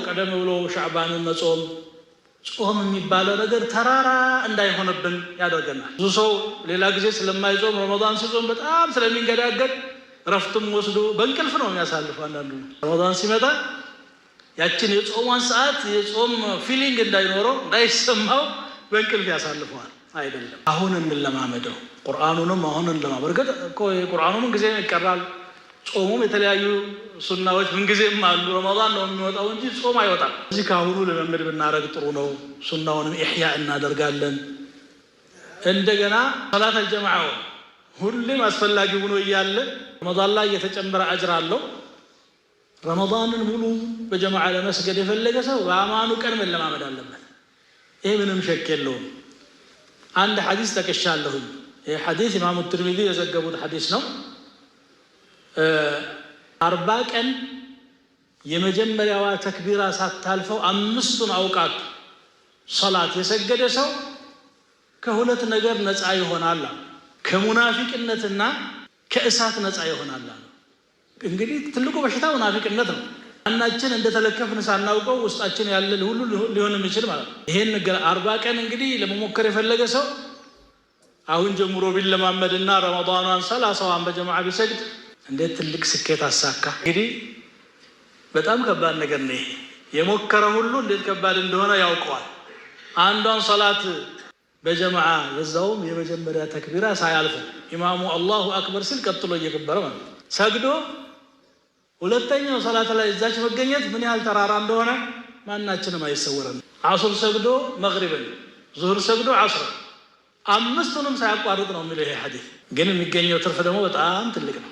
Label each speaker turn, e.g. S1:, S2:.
S1: ቀደም ብሎ ሻዕባንን መጾም ጾም የሚባለው ነገር ተራራ እንዳይሆንብን ያደርገናል። ብዙ ሰው ሌላ ጊዜ ስለማይጾም ረመዳን ሲጾም በጣም ስለሚንገዳገድ ረፍትም ወስዶ በእንቅልፍ ነው የሚያሳልፈው። አንዳንዱ ረመዳን ሲመጣ ያችን የጾሟን ሰዓት የጾም feeling እንዳይኖረው እንዳይሰማው በእንቅልፍ ያሳልፈዋል። አይደለም፣ አሁን እንለማመደው። ቁርአኑንም አሁን እንለማመድ። እርግጥ እኮ ቁርአኑ ምን ጊዜም ይቀራል። ጾሙም የተለያዩ ሱናዎች ምንጊዜም አሉ። ረመዳን ነው የሚወጣው እንጂ ጾም አይወጣም። እዚህ ከአሁኑ ልምምድ ብናደርግ ጥሩ ነው። ሱናውንም ኢሕያ እናደርጋለን። እንደገና ሰላት አልጀማዓ ሁሌም አስፈላጊ ሆኖ እያለ ረመዳን ላይ የተጨመረ አጅር አለው። ረመዳንን ሙሉ በጀማዓ ለመስገድ የፈለገ ሰው በአማኑ ቀን መለማመድ አለበት። ይሄ ምንም شك የለውም። አንድ ሐዲስ ጠቅሻለሁኝ። ይህ ሐዲስ ኢማሙ ትርሚዚ የዘገቡት ሐዲስ ነው። 40 ቀን የመጀመሪያዋ ተክቢራ ሳታልፈው አምስቱን አውቃት ሰላት የሰገደ ሰው ከሁለት ነገር ነፃ ይሆናል፣ ከሙናፊቅነትና ከእሳት ነፃ ይሆናል። እንግዲህ ትልቁ በሽታ ሙናፊቅነት ነው። አናችን እንደተለከፍን ሳናውቀው ውስጣችን ያለ ሁሉ ሊሆን የሚችል ማለት ነው። ይሄን 40 ቀን እንግዲህ ለመሞከር የፈለገ ሰው አሁን ጀምሮ ቢለማመድና ረመዳኗን 30ዋን በጀማዓ ቢሰግድ እንዴት ትልቅ ስኬት አሳካ። እንግዲህ በጣም ከባድ ነገር ነው ይሄ። የሞከረ ሁሉ እንዴት ከባድ እንደሆነ ያውቀዋል። አንዷን ሰላት በጀማዓ በዛውም የመጀመሪያ ተክቢራ ሳያልፍ ኢማሙ الله أكبر ሲል ቀጥሎ እየከበረ ማለት ነው ሰግዶ ሁለተኛው ሰላት ላይ እዛች መገኘት ምን ያህል ተራራ እንደሆነ ማናችንም አይሰወረን። ዓሱር ሰግዶ መግሪብን፣ ዙሁር ሰግዶ ዓስር፣ አምስቱንም ሳያቋርጥ ነው የሚለው ይሄ ሐዲስ። ግን የሚገኘው ትርፍ ደግሞ በጣም ትልቅ ነው።